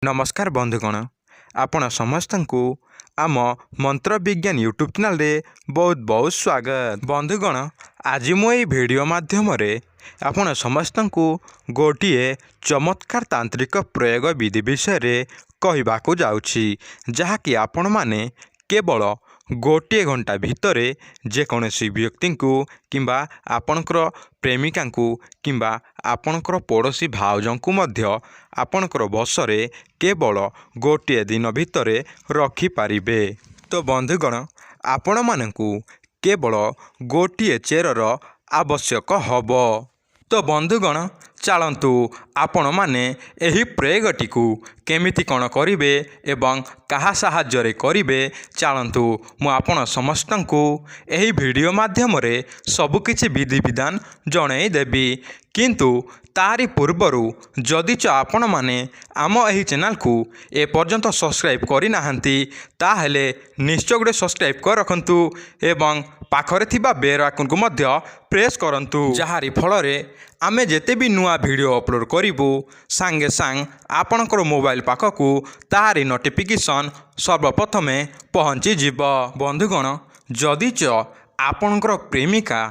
ନମସ୍କାର ବନ୍ଧୁଗଣ, ଆପଣ ସମସ୍ତଙ୍କୁ ଆମ ମନ୍ତ୍ର ବିଜ୍ଞାନ ୟୁଟ୍ୟୁବ୍ ଚ୍ୟାନେଲରେ ବହୁତ ବହୁତ ସ୍ୱାଗତ। ବନ୍ଧୁଗଣ, ଆଜି ମୁଁ ଏହି ଭିଡ଼ିଓ ମାଧ୍ୟମରେ ଆପଣ ସମସ୍ତଙ୍କୁ ଗୋଟିଏ ଚମତ୍କାର ତାନ୍ତ୍ରିକ ପ୍ରୟୋଗ ବିଧି ବିଷୟରେ କହିବାକୁ ଯାଉଛି, ଯାହାକି ଆପଣମାନେ କେବଳ ଗୋଟିଏ ଘଣ୍ଟା ଭିତରେ ଯେକୌଣସି ବ୍ୟକ୍ତିଙ୍କୁ କିମ୍ବା ଆପଣଙ୍କର ପ୍ରେମିକାଙ୍କୁ କିମ୍ବା ଆପଣଙ୍କର ପଡ଼ୋଶୀ ଭାଉଜଙ୍କୁ ମଧ୍ୟ ଆପଣଙ୍କର ବଶରେ କେବଳ ଗୋଟିଏ ଦିନ ଭିତରେ ରଖିପାରିବେ। ତ ବନ୍ଧୁଗଣ, ଆପଣମାନଙ୍କୁ କେବଳ ଗୋଟିଏ ଚେରର ଆବଶ୍ୟକ ହେବ। ତ ବନ୍ଧୁଗଣ, ଚାଲନ୍ତୁ ଆପଣମାନେ ଏହି ପ୍ରୟୋଗଟିକୁ କେମିତି କ'ଣ କରିବେ ଏବଂ କାହା ସାହାଯ୍ୟରେ କରିବେ, ଚାଲନ୍ତୁ ମୁଁ ଆପଣ ସମସ୍ତଙ୍କୁ ଏହି ଭିଡ଼ିଓ ମାଧ୍ୟମରେ ସବୁକିଛି ବିଧିବିଧାନ ଜଣାଇ ଦେବି। କିନ୍ତୁ ତାରି ପୂର୍ବରୁ ଯଦିଚ ଆପଣମାନେ ଆମ ଏହି ଚ୍ୟାନେଲକୁ ଏପର୍ଯ୍ୟନ୍ତ ସବସ୍କ୍ରାଇବ୍ କରିନାହାନ୍ତି, ତାହେଲେ ନିଶ୍ଚୟ ଗୋଟେ ସବସ୍କ୍ରାଇବ୍ କରି ରଖନ୍ତୁ ଏବଂ ପାଖରେ ଥିବା ବେଲ୍ ଆଇକନ୍କୁ ମଧ୍ୟ ପ୍ରେସ୍ କରନ୍ତୁ, ଯାହାରି ଫଳରେ ଆମେ ଯେତେ ବି ନୂଆ ଭିଡ଼ିଓ ଅପଲୋଡ଼ କରିବୁ, ସାଙ୍ଗେ ସାଙ୍ଗେ ଆପଣଙ୍କର ମୋବାଇଲ ପାଖକୁ ତାହାରି ନୋଟିଫିକେସନ୍ ସର୍ବପ୍ରଥମେ ପହଞ୍ଚିଯିବ। ବନ୍ଧୁଗଣ, ଯଦିଚ ଆପଣଙ୍କର ପ୍ରେମିକା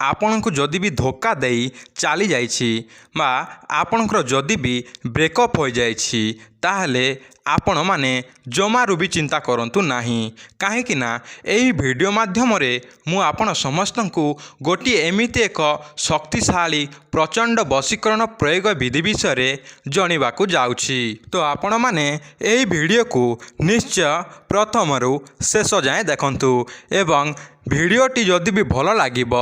ଆପଣଙ୍କୁ ଯଦି ବି ଧୋକା ଦେଇ ଚାଲିଯାଇଛି ବା ଆପଣଙ୍କର ଯଦି ବି ବ୍ରେକଅପ୍ ହୋଇଯାଇଛି, ତାହେଲେ ଆପଣମାନେ ଜମାରୁ ବି ଚିନ୍ତା କରନ୍ତୁ ନାହିଁ, କାହିଁକି ନା ଏହି ଭିଡ଼ିଓ ମାଧ୍ୟମରେ ମୁଁ ଆପଣ ସମସ୍ତଙ୍କୁ ଗୋଟିଏ ଏମିତି ଏକ ଶକ୍ତିଶାଳୀ ପ୍ରଚଣ୍ଡ ବଶୀକରଣ ପ୍ରୟୋଗ ବିଧି ବିଷୟରେ ଜଣିବାକୁ ଯାଉଛି। ତ ଆପଣମାନେ ଏହି ଭିଡ଼ିଓକୁ ନିଶ୍ଚୟ ପ୍ରଥମରୁ ଶେଷ ଯାଏଁ ଦେଖନ୍ତୁ ଏବଂ ଭିଡ଼ିଓଟି ଯଦି ବି ଭଲ ଲାଗିବ,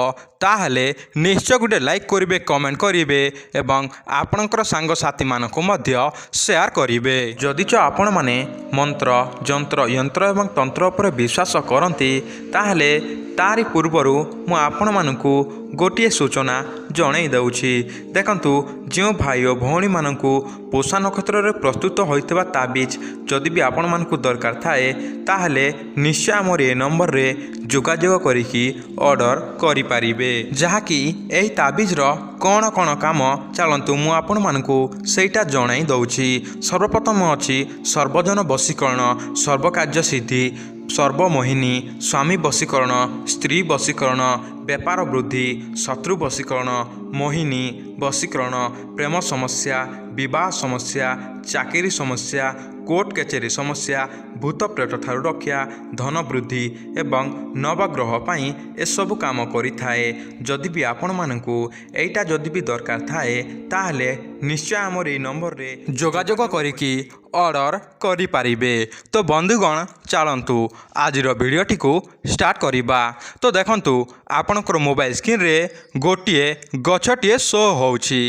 ତାହେଲେ ନିଶ୍ଚୟ ଗୋଟେ ଲାଇକ୍ କରିବେ, କମେଣ୍ଟ କରିବେ ଏବଂ ଆପଣଙ୍କର ସାଙ୍ଗସାଥିମାନଙ୍କୁ ମଧ୍ୟ ସେୟାର କରିବେ। ଯଦିଚ ଆପଣମାନେ ମନ୍ତ୍ର, ଯନ୍ତ୍ର, ୟନ୍ତ୍ର ଏବଂ ତନ୍ତ୍ର ଉପରେ ବିଶ୍ୱାସ କରନ୍ତି, ତାହେଲେ ତାରି ପୂର୍ବରୁ ମୁଁ ଆପଣମାନଙ୍କୁ ଗୋଟିଏ ସୂଚନା ଜଣାଇ ଦେଉଛି। ଦେଖନ୍ତୁ, ଯେଉଁ ଭାଇ ଓ ଭଉଣୀମାନଙ୍କୁ ପୋଷା ନକ୍ଷତ୍ରରେ ପ୍ରସ୍ତୁତ ହୋଇଥିବା ତାବିଜ ଯଦି ବି ଆପଣମାନଙ୍କୁ ଦରକାର ଥାଏ, ତାହେଲେ ନିଶ୍ଚୟ ଆମର ଏ ନମ୍ବରରେ ଯୋଗାଯୋଗ କରିକି ଅର୍ଡ଼ର କରିପାରିବେ। ଯାହାକି ଏହି ତାବିଜର କ'ଣ କ'ଣ କାମ, ଚାଲନ୍ତୁ ମୁଁ ଆପଣମାନଙ୍କୁ ସେଇଟା ଜଣାଇ ଦେଉଛି। ସର୍ବପ୍ରଥମ ଅଛି ସର୍ବଜନ ବଶୀକରଣ, ସର୍ବକାର୍ଯ୍ୟ ସିଦ୍ଧି, ସର୍ବମୋହିନୀ, ସ୍ୱାମୀ ବଶୀକରଣ, ସ୍ତ୍ରୀ ବଶୀକରଣ, ବେପାର ବୃଦ୍ଧି, ଶତ୍ରୁ ବଶୀକରଣ, ମୋହିନୀ ବଶୀକରଣ, ପ୍ରେମ ସମସ୍ୟା, ବିବାହ ସମସ୍ୟା, ଚାକିରି ସମସ୍ୟା, କୋର୍ଟ କଚେରୀ ସମସ୍ୟା, ଭୂତ ପ୍ରେତ ଠାରୁ ରକ୍ଷା, ଧନ ବୃଦ୍ଧି ଏବଂ ନବଗ୍ରହ ପାଇଁ ଏସବୁ କାମ କରିଥାଏ। ଯଦି ବି ଆପଣମାନଙ୍କୁ ଏଇଟା ଯଦି ବି ଦରକାର ଥାଏ, ତାହେଲେ ନିଶ୍ଚୟ ଆମର ଏଇ ନମ୍ବରରେ ଯୋଗାଯୋଗ କରିକି ଅର୍ଡ଼ର କରିପାରିବେ। ତ ବନ୍ଧୁଗଣ, ଚାଲନ୍ତୁ ଆଜିର ଭିଡ଼ିଓଟିକୁ ଷ୍ଟାର୍ଟ କରିବା। ତ ଦେଖନ୍ତୁ, ଆପଣଙ୍କର ମୋବାଇଲ ସ୍କ୍ରିନରେ ଗୋଟିଏ ଗଛଟିଏ ଶୋ ହେଉଛି।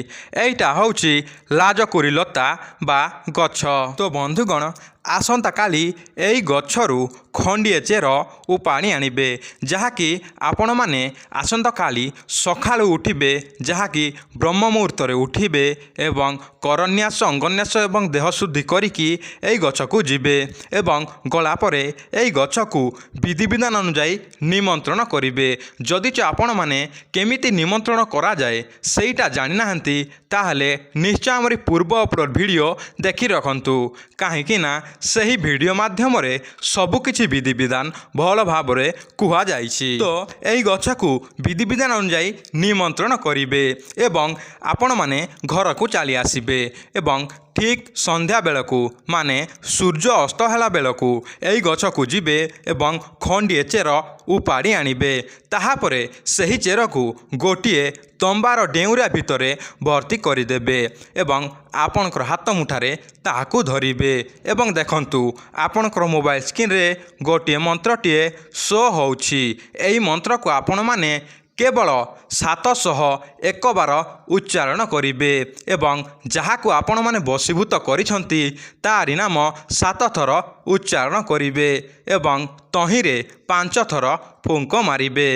ଏଇଟା ହେଉଛି ଲାଜକୁରି ଲତା ବା ଗଛ। ତ ବନ୍ଧୁଗଣ, ଆସନ୍ତାକାଲି ଏଇ ଗଛରୁ ଖଣ୍ଡିଏ ଚେର ଉପାଡ଼ି ଆଣିବେ, ଯାହାକି ଆପଣମାନେ ଆସନ୍ତାକାଲି ସକାଳୁ ଉଠିବେ, ଯାହାକି ବ୍ରହ୍ମ ମୁହୂର୍ତ୍ତରେ ଉଠିବେ ଏବଂ କରନ୍ୟାସ, ଅଙ୍ଗନ୍ୟାସ ଏବଂ ଦେହ ଶୁଦ୍ଧି କରିକି ଏଇ ଗଛକୁ ଯିବେ ଏବଂ ଗଲା ପରେ ଏଇ ଗଛକୁ ବିଧିବିଧାନ ଅନୁଯାୟୀ ନିମନ୍ତ୍ରଣ କରିବେ। ଯଦିଚ ଆପଣମାନେ କେମିତି ନିମନ୍ତ୍ରଣ କରାଯାଏ ସେଇଟା ଜାଣିନାହାନ୍ତି, ତାହେଲେ ନିଶ୍ଚୟ ଆମରି ପୂର୍ବ ଅପଲୋଡ଼ ଭିଡ଼ିଓ ଦେଖି ରଖନ୍ତୁ, କାହିଁକି ନା ସେହି ଭିଡ଼ିଓ ମାଧ୍ୟମରେ ସବୁକିଛି ବିଧିବିଧାନ ଭଲ ଭାବରେ କୁହାଯାଇଛି। ତ ଏହି ଗଛକୁ ବିଧିବିଧାନ ଅନୁଯାୟୀ ନିମନ୍ତ୍ରଣ କରିବେ ଏବଂ ଆପଣମାନେ ଘରକୁ ଚାଲି ଆସିବେ ଏବଂ ଠିକ୍ ସନ୍ଧ୍ୟା ବେଳକୁ, ମାନେ ସୂର୍ଯ୍ୟ ଅସ୍ତ ହେଲା ବେଳକୁ ଏହି ଗଛକୁ ଯିବେ ଏବଂ ଖଣ୍ଡିଏ ଚେର ଉପାଡ଼ି ଆଣିବେ। ତାହାପରେ ସେହି ଚେରକୁ ଗୋଟିଏ ତମ୍ବାର ଡେଉଁରିଆ ଭିତରେ ଭର୍ତ୍ତି କରିଦେବେ ଏବଂ ଆପଣଙ୍କର ହାତ ମୁଠାରେ ତାହାକୁ ଧରିବେ ଏବଂ ଦେଖନ୍ତୁ, ଆପଣଙ୍କର ମୋବାଇଲ ସ୍କ୍ରିନରେ ଗୋଟିଏ ମନ୍ତ୍ରଟିଏ ଶୋ ହେଉଛି। ଏହି ମନ୍ତ୍ରକୁ ଆପଣମାନେ କେବଳ 701 ବାର ଉଚ୍ଚାରଣ କରିବେ ଏବଂ ଯାହାକୁ ଆପଣମାନେ ବଶୀଭୂତ କରିଛନ୍ତି, ତାରି ନାମ ସାତ ଥର ଉଚ୍ଚାରଣ କରିବେ ଏବଂ ତହିଁରେ ପାଞ୍ଚ ଥର ଫୁଙ୍କ ମାରିବେ।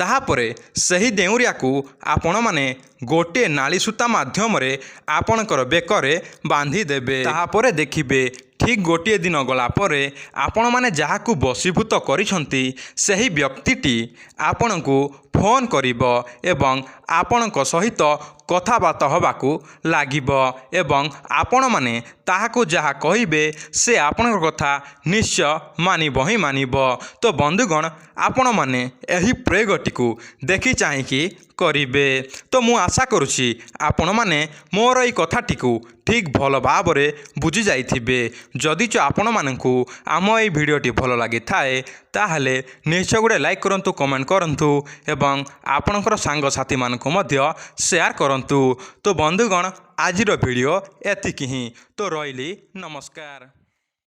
ତାହାପରେ ସେହି ଡେଉଁରିଆକୁ ଆପଣମାନେ ଗୋଟିଏ ନାଲି ସୂତା ମାଧ୍ୟମରେ ଆପଣଙ୍କର ବେକରେ ବାନ୍ଧିଦେବେ। ତାହାପରେ ଦେଖିବେ, ଠିକ୍ ଗୋଟିଏ ଦିନ ଗଲା ପରେ ଆପଣମାନେ ଯାହାକୁ ବଶୀଭୂତ କରିଛନ୍ତି, ସେହି ବ୍ୟକ୍ତିଟି ଆପଣଙ୍କୁ ଫୋନ୍ କରିବ ଏବଂ ଆପଣଙ୍କ ସହିତ କଥାବାର୍ତ୍ତା ହେବାକୁ ଲାଗିବ ଏବଂ ଆପଣମାନେ ତାହାକୁ ଯାହା କହିବେ ସେ ଆପଣଙ୍କ କଥା ନିଶ୍ଚୟ ମାନିବ ହିଁ ମାନିବ। ତ ବନ୍ଧୁଗଣ, ଆପଣମାନେ ଏହି ପ୍ରୟୋଗଟିକୁ ଦେଖି ଚାହିଁକି କରିବେ। ତ ମୁଁ ଆଶା କରୁଛି ଆପଣମାନେ ମୋର ଏଇ କଥାଟିକୁ ଠିକ୍ ଭଲ ଭାବରେ ବୁଝି ଯାଇଥିବେ। ଯଦିଚ ଆପଣମାନଙ୍କୁ ଆମ ଏଇ ଭିଡ଼ିଓଟି ଭଲ ଲାଗିଥାଏ, ତାହେଲେ ନିଶ୍ଚୟ ଗୋଟେ ଲାଇକ୍ କରନ୍ତୁ, କମେଣ୍ଟ କରନ୍ତୁ ଏବଂ ଆପଣଙ୍କର ସାଙ୍ଗସାଥିମାନଙ୍କୁ ମଧ୍ୟ ସେୟାର କରନ୍ତୁ। ତ ବନ୍ଧୁଗଣ, ଆଜିର ଭିଡ଼ିଓ ଏତିକି ହିଁ। ତ ରହିଲି, ନମସ୍କାର।